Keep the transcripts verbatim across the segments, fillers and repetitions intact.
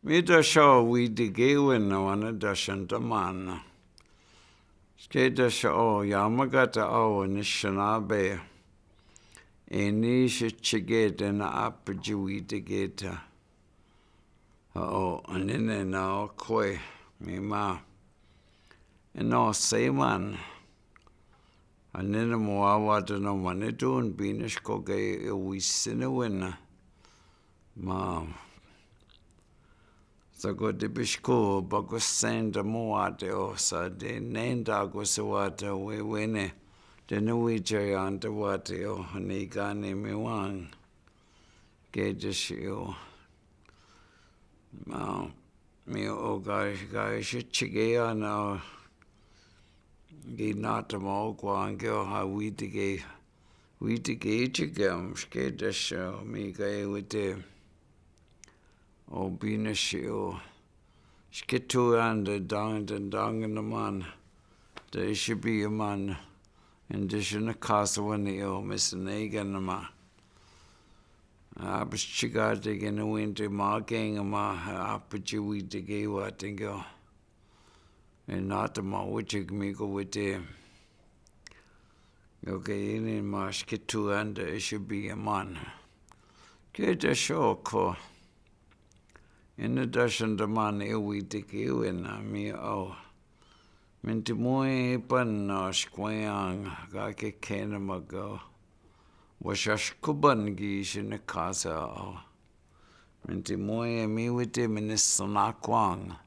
Mi dahsyo witiki wina wane dahsyente man. Ske dahsyo o yamakata o ni sinabe. Eni si chiketa na apiji witiketa. O, anene na o kwe, mi ma. Eno seman. Anene mo awata no mane tun binis koke e wisine wina. Ma. Sako de bisko bako senda mo wate o sa de nenda ko se wate we wene. De ne wiche yante wate o ne gane mi wang. Ke de si o. Ma. Mi o ga, ga si chike ya na. Gi nata mo kwa ange o ha witike. Witike chike am ske de si o mi ga e wite. O bine si o. Ske tu ande dang, dang, dang na man. De si bi man. Ende si na kasa wani o, mi si na iga na ma. A, bis chika de gene winte ma kenge ma, a, apiji witike wa tengo. E nata ma wichik mi ko wite. Yo ke ini ma ske tu ande e si bi man. Ke de si o ko. Ina dahsyente man e witiki wina mi o. Minti mwe pan na skweang ga ke kena mago. Washa skuban gi si na kasa o. Minti mwe mi wite mi ni sanakwang.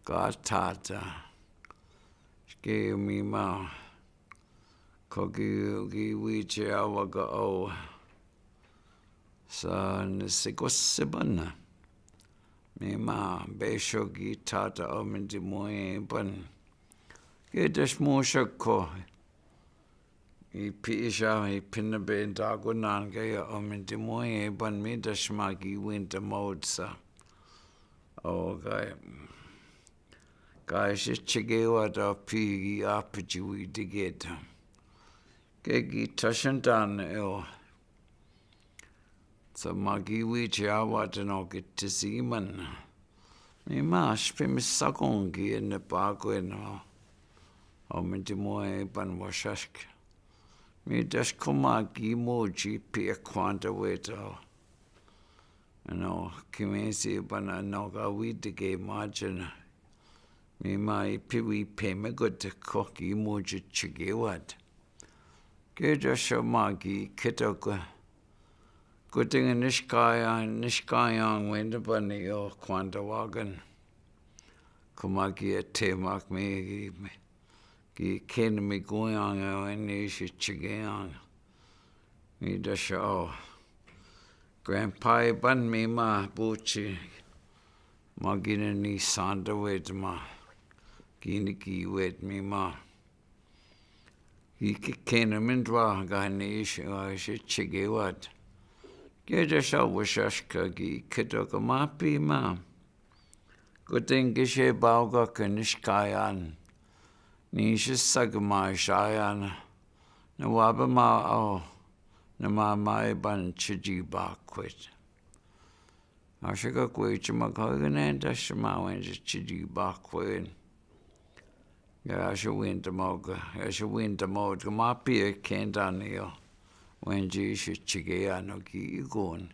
Ga tata. Ske mi ma. Ko gi, gi wiche awa ga o. Sa ni siko sibana. Mi ma besho gi tata o minti mwe pan. Ke de si mo sha ko. I pi i sha i pina be dago nan ke ya o minti mwe pan mi de si ma gi winta mo sa. O ga. Ga si chike wa da pi gi apiji witiketa. Ke gi tashantan e o. Sa ma gi wiche awa tano ke tisiman. Mi ma si pi mi sakong gi ene pa ko eno. O minti mwe pan washask. Mi de si ko ma gi moji pi e kwanta weta. Ano, kimesi pan ano ga witike majina. Mi ma i pi wi pe me gote ko gi moji chike wate. Ke de si ma gi ketoka. Gote nge ni skaya, ni skaya wende pani o kwanta wagan. Ko ma gi e te mak mi gi, gi kene mi guyang e wene si chike yang. Mi de si o. Grandpa e pan mi ma buchi. Ma gine ni sanda wet ma. Gine gi wet mi ma. Gi ke kene mi ndwa ga ni si, ga si chike wate. Ke de si o washaska gi ketoka ma pi ma. Gote nge si bawga ke ni skayan. Ni si sag ma shayan. Na waba ma o. Na ma ma e ban chiji ba kwet. A si ka kwe chi ma ka gene da si ma wen chiji ba kwet. Ga a si winta mo ga. A si winta mo ga ma pi e kenda ni o. Wen ji si chige ano gi igon.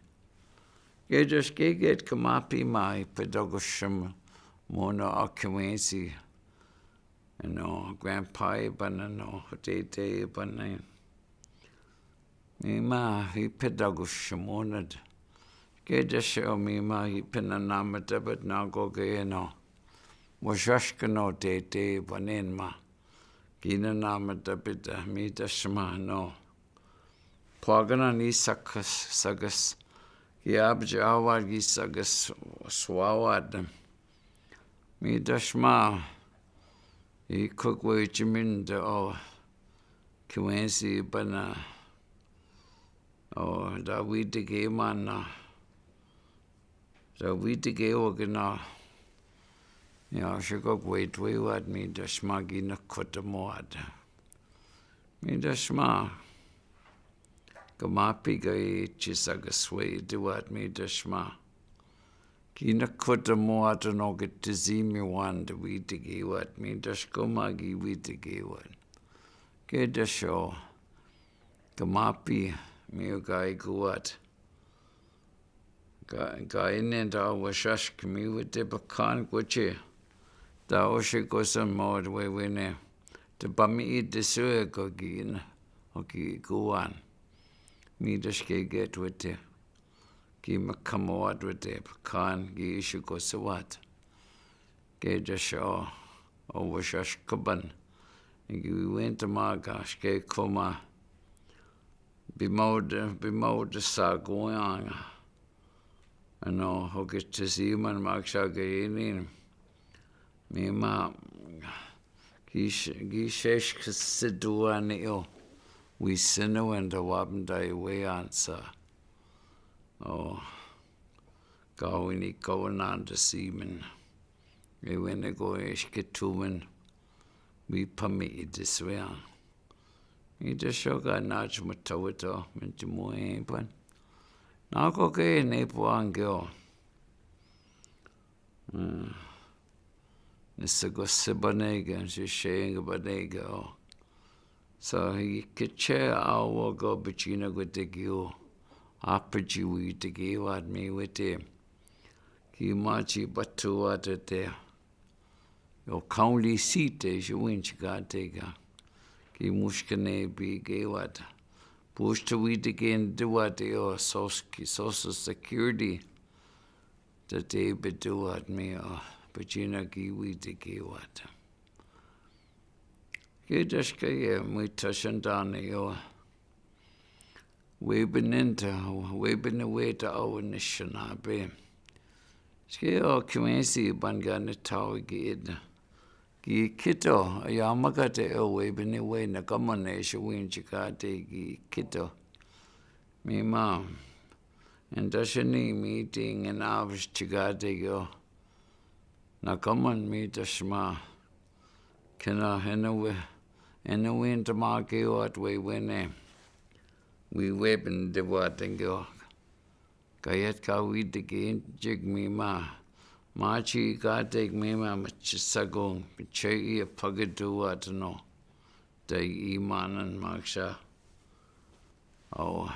Ke de si ke get ka ma pi ma i pedogo sima. Mo no a kiwensi. Ano, grandpa i bana no, tete i bana. Mi ma i pedogo simonad. Ke de si o mi ma i pena nama tabet na go ke no. Mo saska no tete i bana ma. Kina nama tabet mi de si ma no. Pwagana ni sakas, sagas. Ki abja awad ki sagas swawad. Mi de si ma. I kukwe chimin de o. Kiwensi bana. O, da witi ke mana. Da witi ke o kina. Ya, si kukwe twe wad mi de si ma kina kota mo wad. Mi de si ma. Ka ma pi ka i chi sagas we i di wad mi de si ma. Ki na kota mo ato no ke tizimi wan te witiki wat, mi ta sko ma ki witiki wat. Ke ta so, ka mapi, mi o ka ikuwat. Ka, ka inen ta wasask mi wete pakan koche. Ta ose kosan mo wewene. Te pami ite sue ko ki na, o ki ikuwan. Mi ta ske get wete. Ki makamo wat wete pakan ki isu ko sawat. Ke ta so, o wasaskaban. Ki wente ma ka ske koma. Bimode, bimode sa goyang. Ano, hoke tesiman maksa ke inin. Mi ma, ki s-, ki sesh ke seduan io. Wi sene wente wapnda i we ansa. O, kawini kawanan tesiman. E wene ko eske tumen. Wi pami i deswean. I desho ka nach matawato, menti mo e pan. Na ko ke ne po angeo. Mm. Ni sego sebanege, si shenge banege o. So, i keche awo go bechina go teki o. Apechi wi teki wat mi wete. Ki machi batu wat te. Yo kauli site, si winchi ka teka. Ki mushkane bi ge wat. Pushta wi teki ndi wat yo soski, Social Security. Ta te bedu wat mi o, pachina ki wi teki wat. Ke ta ske ye, mi ta shandane yo. Webenenta, webeneweta awa nishanabe. Ske o kimesi ban gane tawi ki ida. Ki kito, ya makate o webenewe na kamane si winchi ka te ki kito. Mi ma, enta sini meeting en avis chigate yo. Na kaman mi ta shma. Kena hena we, hena we ta ma ke wat wewene. Wi webende wat ngo. Kayat ka wi teki jik mi ma. Machi ka tek mi ma machi sagong. Machi i pagadu wat no. Te imanan maksha. O.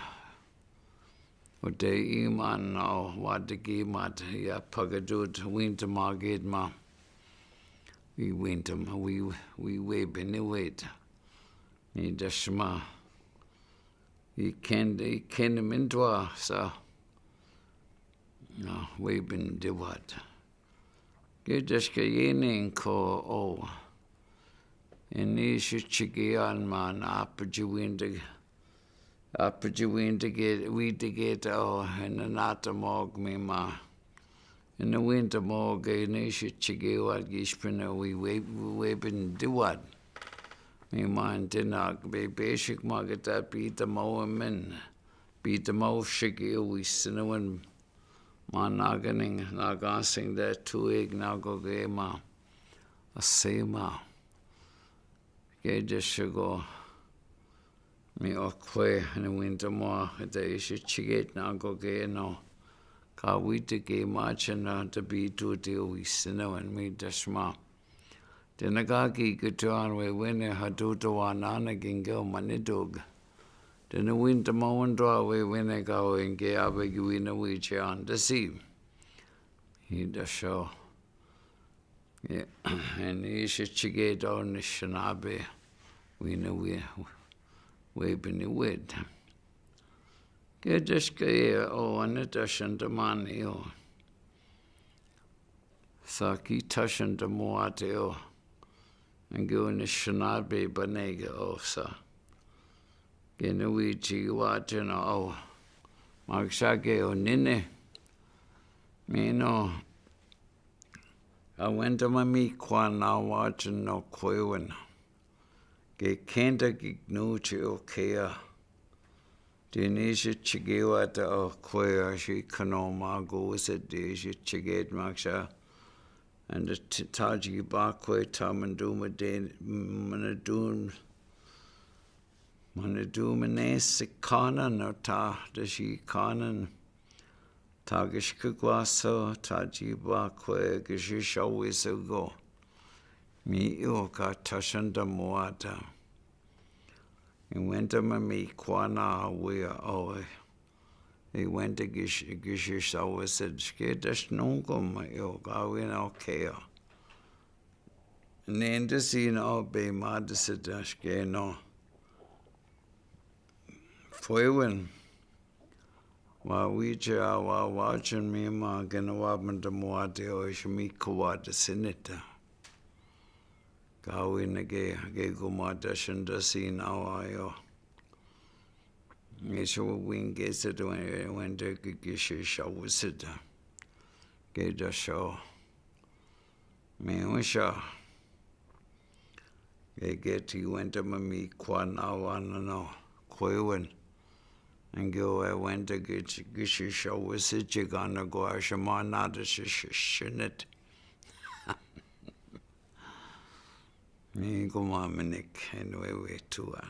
O te iman o, wa teki mat, ya pagadut, winta magid ma. Wi winta ma, wi, wi webene wet. Ni dashma. I ken, i ken mintwa sa. No, webende wat. Ke dashka yene ko o. Ini shi chiki an man apaji winde. Apaji winde get, winde get o, ina nata mog mi ma. Ina winta mog, ini shi chiki wat gishpina wi we, webende wat. Mi ma intinak be beshik magata pita mo men. Pita mo shiki wi sinawan. Ma naganing, nagasing da tuig nagoge ma. Asema. Ke deshigo. Mi okwe, ni winta mo, da ishi chiget nagoge no. Ka wita ke ma chena, da bitu te wi sinawan mi dashma. Tena kaki kutuan wewene hatuto wanana kinge manidog. Tena winta mawandwa wewene ka wenge abe ki wina wiche andasi. Hi dasho. Ye, eni ishe chige do nishanabe. Wina we, webini wed. Ke dashka ye o ane dashan damani o. Sa ki tashan da mo ate o. Nge o nishanabe banege o sa. Ke ne wi ti wache na o. Maksha ke o nine. Mi no. Awenta ma mi kwa na wache no kwewen. Ke kenda ki gnuche o kea. Denise chigewata o kwe a shi kanoma go wasa de shi chiget maksha. And the t-, taji bakwe tamanduma de manadum, manadum ne sikana no ta de shi kanan. Takes ke kwasô, tajiba kwe ke shisha wese go. Mi iwo ka tashanta mwata. Iwenta ma mi kwana wia owe. Iwenta ke shisha wese ke dashnungum iwo ka wina okea. Nende sina o be mada sita shkeno. Fwewen. Wa wiche a wa wachin mi ma kena wa manda mwate o ishi mi kawada sinita. Ka wina ke, ke kumada shinda sina wa yo. Ngisho winge sita wenda ke, ke shisha wusita. Ke dasho. Mi wisha. Ke, ke ti wenta ma mi kwana wa no no. Kwewen. Nge we wenta ke ti, ke shisha wese chikana kwa shama nada shi, shi, shinit. Mi kuma minik, anyway, we tua.